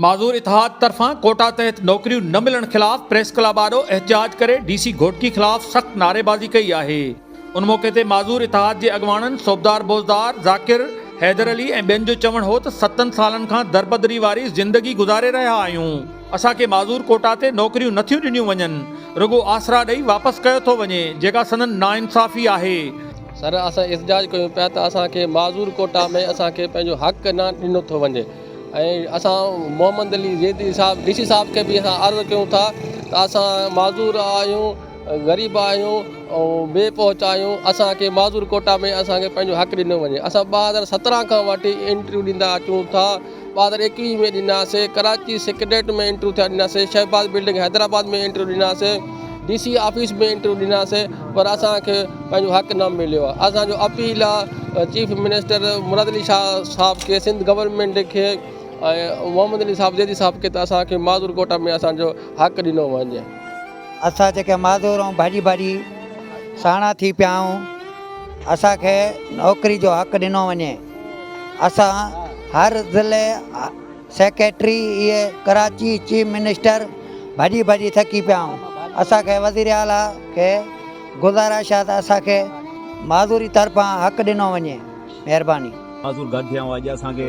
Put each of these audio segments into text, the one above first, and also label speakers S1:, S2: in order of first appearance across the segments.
S1: معذور اتحاد طرفان ڪوٽا تحت نوڪريون نه ملڻ خلاف پريس ڪلب آڏو احتجاج ڪري ڊي سي گهوٽڪي خلاف سخت نعريبازي ڪئي آهي. ان موقعي تي معذور اتحاد جي اڳواڻن صوبدار بوزدار، ذاڪر، حيدر علي ۽ ٻين جو چوڻ هو ته ستن سالن کان دربدري واري زندگي گذاري رهيا آهيون، اسان کي معذور ڪوٽا تي نوڪريون نٿيون ڏنيون وڃن، رڳو آسرا ڏئي واپس ڪيو ٿو وڃي، جيڪا سندن ناانصافي آهي.
S2: سر اسان احتجاج ڪيون پيا ته اسان کي معذور ڪوٽا ۾ اسان کي پنهنجو حق نه ڏنو ٿو وڃي ۽ اسان محمد علي زيدي صاحب ڊي سي صاحب کي به اسان عرض ڪيون ٿا ته اسان معذور آهيون غريب آهيون ۽ بي پهچ آهيون اسان کي معذور ڪوٽا ۾ اسان کي پنهنجو حق ڏنو وڃي اسان 2017 کان وٺي انٽرويو ڏيندا اچون ٿا 2021 ۾ ڏناسي ڪراچي سيڪريٽريٽ ۾ انٽرويو ٿيا ڏناسي شهباز بلڊنگ حيدرآباد ۾ انٽرويو ڏناسي ڊي سي آفيس ۾ انٽرويو ڏناسي پر اسان کي پنهنجو حق نه مليو آهي اسان جو اپيل آهي چيف منسٽر مراد علي شاهه صاحب کي سنڌ گورنمينٽ کي ۽ محمد علي صاحب زيدي صاحب کي ته اسان کي معذور ڪوٽا ۾ اسان جو حق ڏنو وڃي.
S3: اسان جيڪي معذور ۽ ڀاڄي ڀاڄي ساڻا ٿي پيا آهيون اسان کي نوڪري جو حق ڏنو وڃي. اسان هر ضلعي سيڪريٽري اهي ڪراچي چيف منسٽر ڀڄي ڀڄي ٿڪي پيا آهيون اسان کي وزير اعليٰ کي گذارش آهي ته اسان کي معذوري طرفان حق ڏنو وڃي مهرباني.
S4: معذور گڏ ٿيا آهيون اڄ اسان کي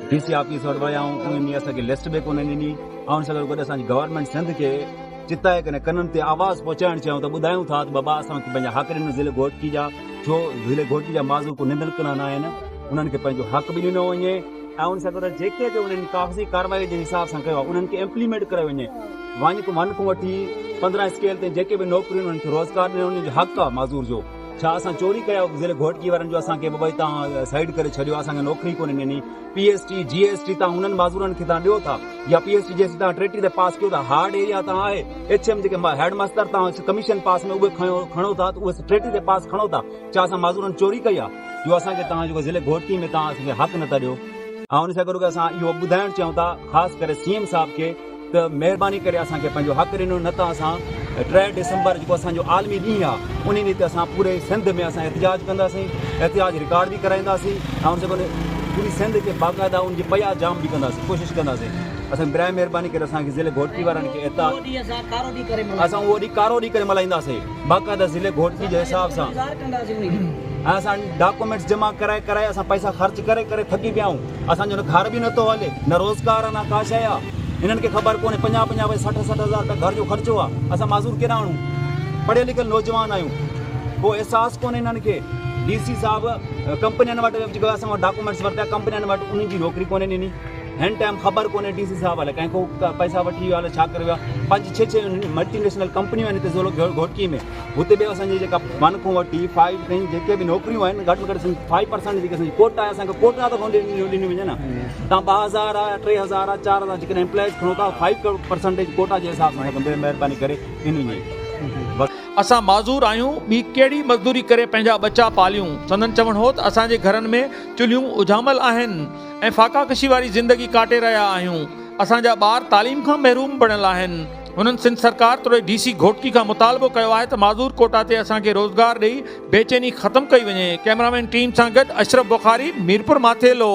S4: ڊي سي آفيس وٽ ويا آهيون انهن اسان کي لسٽ به ڪونه ڏني ۽ ان سان گڏ اسان جي گورنمينٽ سنڌ کي چتائي ڪري ڪنن تي آواز پهچائڻ چاهيون ته ٻڌايون ٿا ته بابا اسان کي پنهنجا حق ڏنو ضلعي گهوٽڪي جا ڇو ضلعي گهوٽڪي جا معذور ڪو نندن ڪندا نه آهن انهن کي پنهنجو حق به ڏنو وڃي ۽ ان سان گڏ جيڪي به انهن ڪاغذي ڪارروائي جي حساب سان ڪيو آهي انهن کي امپليمينٽ ڪرايو وڃي ون ون کان وٺي 15 اسڪيل تائين جيڪي به نوڪريون انهن کي روزگار ڏنو انهن جو حق آهي معذور جو ڇا اسان چوري ڪيا ضلعي گهوٽڪي وارن جو اسان کي بابا تان سائيڊ ڪري ڇڏيو اسان کي نوڪري ڪونه ڏني P S T G S T تان انهن معذورن کي تان ڏيو ٿا يا P S T G S T تان ٽي ٽي تي پاس ڪيو ٿا هارڊ ايريا تان آهي ايڇ ايم جيڪي هيڊ ماستر تان ڪميشن پاس ۾ اهي کڻو کڻو ٿا ته اهي ٽي ٽي تي پاس کڻو ٿا ڇا اسان معذورن چوري ڪئي آ جو اسان کي تان جيڪو ضلعي گهوٽڪي ۾ تان اسان کي حق نٿا ڏيو ۽ ان سان گڏ اسان اهو ٻڌائڻ چاهيون ٿا خاص ڪري سي ايم صاحب کي ته مهرباني ڪري اسان کي پنهنجو حق ڏنو نه ته اسان 3 ڊسمبر جيڪو اسان جو عالمي ڏينهن آهي ان ڏينهن تي اسان پوري سنڌ ۾ اسان احتجاج ڪنداسين احتجاج رڪارڊ به ڪرائينداسين ۽ ان سان گڏ پوري سنڌ کي باقاعده ان جي پيا جام به ڪنداسين ڪوشش ڪنداسين اسان برائي مهرباني ڪري اسان کي ضلعي گهوٽڪي وارن کي احتجاج اسان اهو ڏينهن ڪارو ڏينهن ڪري ملهائينداسين باقاعده ضلعي گهوٽڪي جي حساب سان ۽ اسان ڊاڪومينٽس جمع ڪرائي ڪرائي اسان پئسا خرچ ڪري ڪري ٿڪي پيا آهيون اسان جو نه گهر به نٿو هلي نه روزگار آ نه ڪا شيء آ هنن کي خبر ڪونهي 50 50 ڀئي 60 60 هزار رپيا گهر جو خرچو آ اسان معذور ڪيڏانهن آڻون پڙهيل لکيل نوجوان آهيون ڪو احساس ڪونهي هنن کي ڊي سي صاحب ڪمپنين وٽ جيڪو اسان وٽ ڊاڪومينٽس ورتا ڪمپنين وٽ انهن جي نوڪري ڪونهي ڏني هن ٽائيم خبر ڪونهي ڊي سي صاحب الائي ڪنهن کان پئسا وٺي ويو الائي ڇا ڪري ويو پنج ڇهه ڇهه ملٽي نيشنل ڪمپنيون آهن هتي ضلعو گهوٽڪي ۾ هتي به اسان جي جيڪا ون کان وٺي فائيو تائين جيڪي به نوڪريون آهن گهٽ ۾ گهٽ اسان فائيو پرسنٽ جيڪي اسان جي ڪوٽا آهي اسان کي ڪوٽا ته ڪونه ڏنيون وڃن نه تان 2000 آ 3000 آ 4000 جيڪڏهن امپلائيز کڻو ٿا فائيو پرسنٽيج ڪوٽا جي حساب سان مهرباني ڪري ڏني وڃي.
S1: اسان معذور آهيون، ٻي ڪهڙي مزدوري ڪري پنهنجا ٻچا پاليون. سندن چوڻ هو ته اسان جي گهرن ۾ چلهيون اجهامل آهن ۽ فاقاڪشي واري زندگي ڪاٽي رهيا آهيون، اسان جا ٻار تعليم کان محروم بڻيل آهن. هنن سنڌ سرڪار توڙي ڊي سي گهوٽڪي کان مطالبو ڪيو آهي ته معذور ڪوٽا تي اسان کي روزگار ڏئي بيچيني ختم ڪئي وڃي. ڪئميرامين ٽيم سان گڏ اشرف بخاري، ميرپور ماٿيلو.